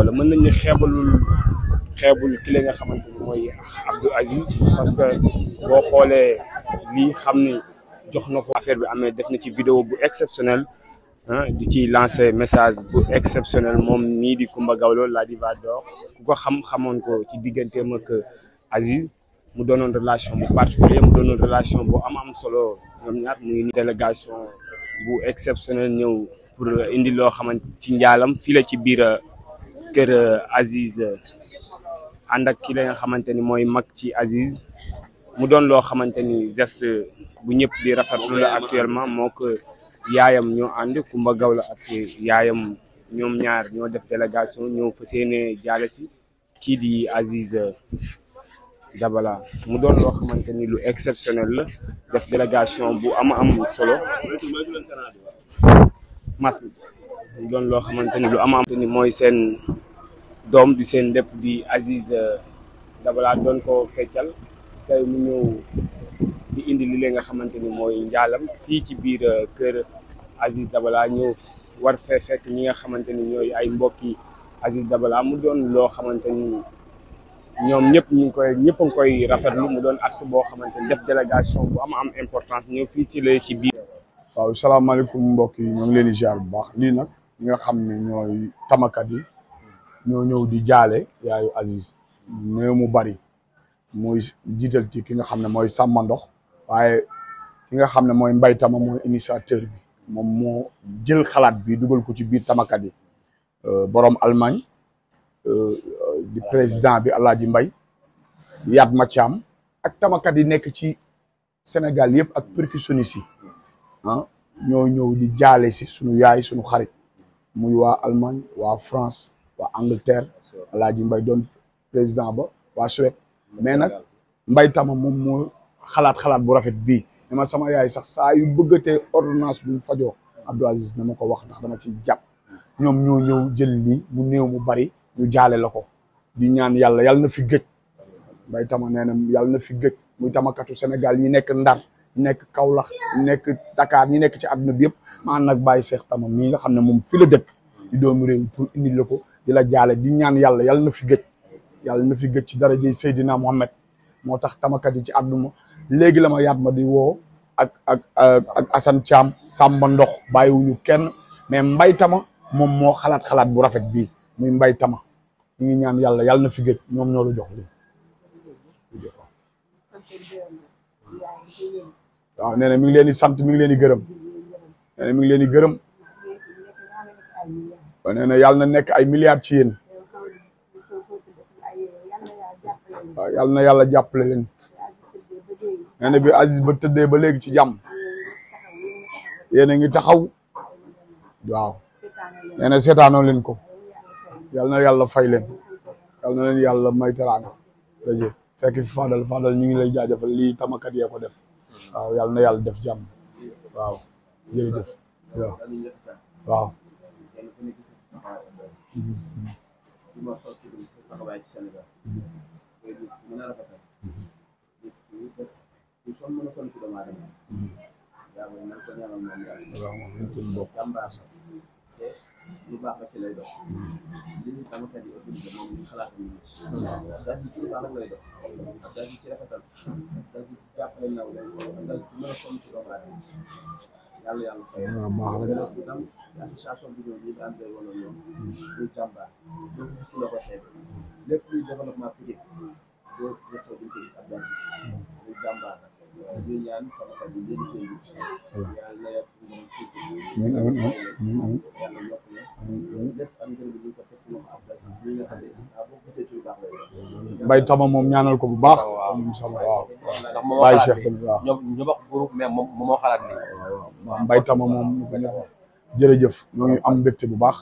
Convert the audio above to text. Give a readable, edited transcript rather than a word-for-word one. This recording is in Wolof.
la mën nañ ne xeebul ki la nga xamante ni mooy Abdou Aziz parce que boo xoolee lii xam ni jox na ko affaire bi amee def na ci vidéo bu exceptionnel di ci lancer message bu exceptionnel moom mii di Coumba Gawlo la diva d'or ku ko xamoon ko ci digganteem ak Aziz mu doonoon relation bu particulier mu doonoon relation bu am solo ñoom ñaar muy délégation bu exceptionnel ñëw pour indi loo xamante ci njaalam fii la ci biir kër Aziz ànd ak ki la nga xamante ni mooy mag ci Aziz mu doon loo xamante ni geste bu ñëpp di rafetlu la actuellement moo ko yaayam ñoo ànd Coumba Gawlo ak yaayam ñoom ñaar ñoo def délégation ñëw fa seene jaale si kii di Aziz Dabala mu doon loo xamante ni lu exceptionnel la def délégation bu am solo mas bi mu doon loo xamante ni lu am ni mooy seen doom di seen lépp di Aziz Dabala doon ko feccal tey mu ñëw di indi li nga xamante ni mooy njaalam fii ci biir kër Aziz Dabala ñëw war fee fekk ñi nga xamante ni ñooy ay mbokki Aziz Dabala mu doon loo xamante ni ñoom ñëpp a ngi koy rafetlu mu doon acte boo xamante ni def délégation bu am importance ñëw fii ci biir. waaw salaamaaleykum mbokk yi ñoo ngi leen di ziar bu baax lii nag ñi nga xam ne ñooy tamakat yi ñoo ñëw di jaale yaayu Aziz néew mu bari muy jiital ci ki nga xam ne mooy Samba Ndox waaye ki nga xam ne mooy Mbay Tama mooy initiateur bi moom moo jël xalaat bi dugal ko ci biir tamakat yi borom Allemagne di président bi Alaaji Mbay Yatma Thiam ak tamakat yi nekk ci Sénégal yëpp ak percussionniste yi ñoo ñëw di jaale si sunu yaay sunu xarit muy waa Allemagne waa France waa Angleterre Alaaji Mbay doon président ba waa Suède mais nag Mbay Tama moom moo xalaat bu rafet bii ne ma sama yaay sax saa yu bëggatee ordonnance bu mu fajoo Abdou Aziz na ma ko wax ndax dama ci jàpp ñoom ñoo ñëw jël lii mu néew mu bari ñu jaale la ko di ñaan yàlla na fi gëj Mbay Tama nee na yàlla na fi gëj muy tamakatu Sénégal ñi nekk Ndar ñi nekk Kaolack ñi nekk Dakar ñi nekk ci àdduna bi yëpp ma ànd nag Baye Cheikh Tama mii nga xam ne moom fi la dëkk di doomu réew pour indi la ko di la jaale di ñaan yàlla na fi gëj na fi gëj ci darajey Seydina Mohamed moo tax tamakat yi ci àdduna léegi la ma yaat ma di woo ak Assane Thiam Samba Ndox bàyyiwuñu kenn mais Mbay Tama moom moo xalaat bu rafet bii muy Mbay Tama ñu ngi ñaan yàlla na fi gëj ñoom ñoo la jox lii waaw nee na mi ngi leen di sant mi ngi leen di gërëm nee na mi ngi leen di gërëm nee na yàlla na nekk ay milliards ci yéen waaw yàlla na yàlla jàppale leen nee na bi Aziz ba tëddee ba léegi ci jàmm yéen a ngi taxaw waaw nee na seetaanoo leen ko yàlla na yàlla fay leen yàlla na leen yàlla may teraanga daje fekk fi Fadal ñu ngi lay jaajëfal lii tamakat yee ko def waaw yàlla na yàlla def jàmm waaw jërëjëf waaw lu baax la ci lay dox li tamakat yi organisé moom ñu xalaat ñu daal ci lu baax rek lay dox daal ci rafetal daal ci jàppale naw daal ci mën a sonn ci doomu aadama yàlla fay tam association bi ñoom ñi daan day wala ñoom muy jàmbaar donc gis la ko xeeb lépp luy développement public doo gëstoo duñ ko gis ak daal muy jàmbaar ñu ñaan tamakat yi leen koy yàlla na yàlla Mbay Tama moom ñaanal ko bu baax. waaw Baye Cheikh tamit waaw. ñoom ñu bokk groupe mais moom moo xalaat nii. Mbay Tama moom jërëjëf ñoo ngi am mbégte bu baax.